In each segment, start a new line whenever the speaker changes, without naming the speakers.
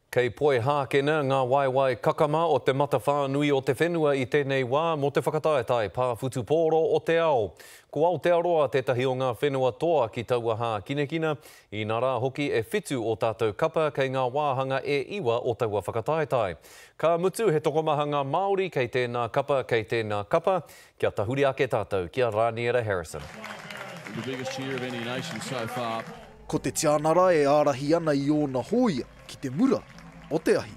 Kei Poihākena ngā waewae kakama o te matawhānui o te whenua i tēnei wā mō te whakataetae pā whutupōro o te ao. Ko Aotearoa tētahi o ngā whenua toa ki taua hākinakina, inarā hoki e whitu ō tātou kapa kei ngā wāhanga e iwa o taua whakataetae. Ka mutu he tokomaha ngā Māori kei tēnā kapa, kei tēnā kapa, kia tahuri ake tātou ki a Rāniera Harrison.
The biggest cheer of any nation so far.
Ko te tianara e ārahi ana i ōna hōia ki te mura o te ahi.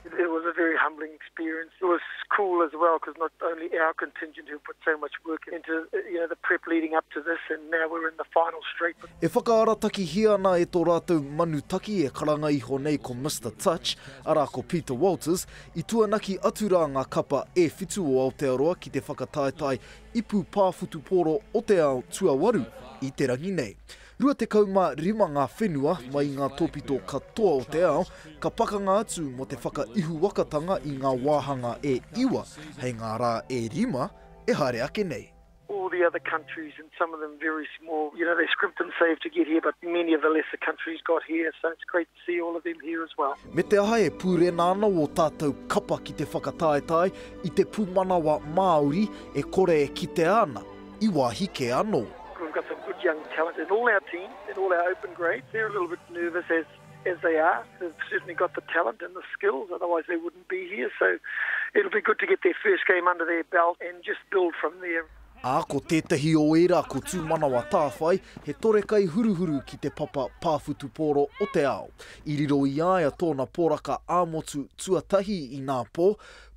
It was a very humbling experience. It was cool as well because not only our contingent who put so much work into you know the prep leading up to this and now we're in the final straight.
E whakaratakihia ana e tō rātou manu taki e karanga iho nei ko Mister Touch, arā ko Peter Walters, i tuanaki atu rā ngā kapa e whitu o Aotearoa ki te whakataetae ipu pā whutupōro o te ao tuawaru i te rangi nei. 25 ngā whenua mai i ngā tōpito katoa o te ao ka pakanga atu mō te whakaihuwakatanga i ngā wāhanga e iwa hei ngā rā e rima e haere ake nei.
All the other countries and some of them very small, you know, they scrimped and saved to get here but many of the lesser countries got here so it's great to see all of them here as well.
Me te aha e pūrena ana wō tātou kapa ki te whakataetae i te pūmanawa Māori e kore e kitea ana i wāhi kē anō.
We've got some good young talent in all our teams, in all our open grades. They're a little bit nervous as, as they are. They've certainly got the talent and the skills, otherwise they wouldn't be here. So it'll be good to get their first game under their belt and just build from there.
Ā, ko tētahi o ērā ko Tūmanawa Tāwhai, he torekai huruhuru ki te papa pā whutupōro o te ao. I riro i a ia tōna poraka ā-motu tuatahi inapō,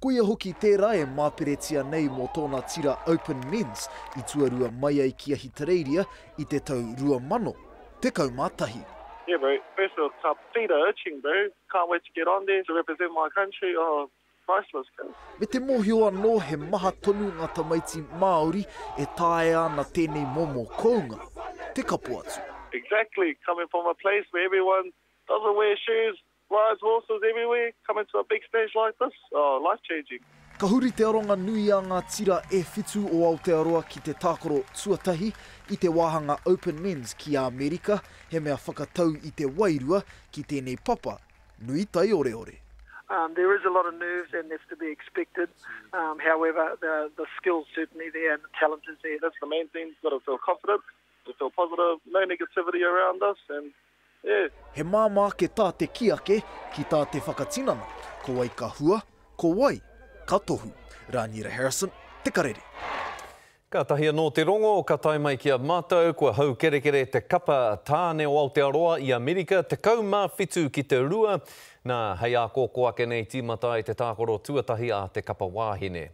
Koia hoki tērā e māperetia nei mō tōna tira Open Men's i tuarua mai ai ki Ahitereiria i te tau 2011.
Yeah bro, first world cup, feet are itching bro, can't wait to get on there to represent my country, oh priceless cuz.
Me te mōhio anō he maha tonu ngā tamaiti Māori e taea ana tēnei momo kounga te kapo atu.
Exactly, coming from a place where everyone doesn't wear shoes, Rides horses everywhere, coming to a big stage like this, oh, life changing.
Ka huri te aronga nui a ngā tira e whitu o Aotearoa ki te tākaro tuatahi i te wāhanga Open Men's ki Āmerika, he mea whakatau i te wairua ki tēnei papa nui taioreore.
There is a lot of nerves and that's to be expected, however the the skill's certainly there and the talent is there.
That's the main thing, got to feel confident, to feel positive, no negativity around us and yeah.
He māmā ake tā te kī ake ki tā te whakatinana, ko wai ka hua, ko wai ka tohu. Rāniera Harrison, Te Karere.
Kātahi anō te rongo ka tae mai ki a mātou, kua haukerekere te kapa tāne o Aotearoa i Amerika, 17 ki te rua, nā, hei ākōkō ake nei tīmata ai te tākaro tuatahi a te kapa wāhine.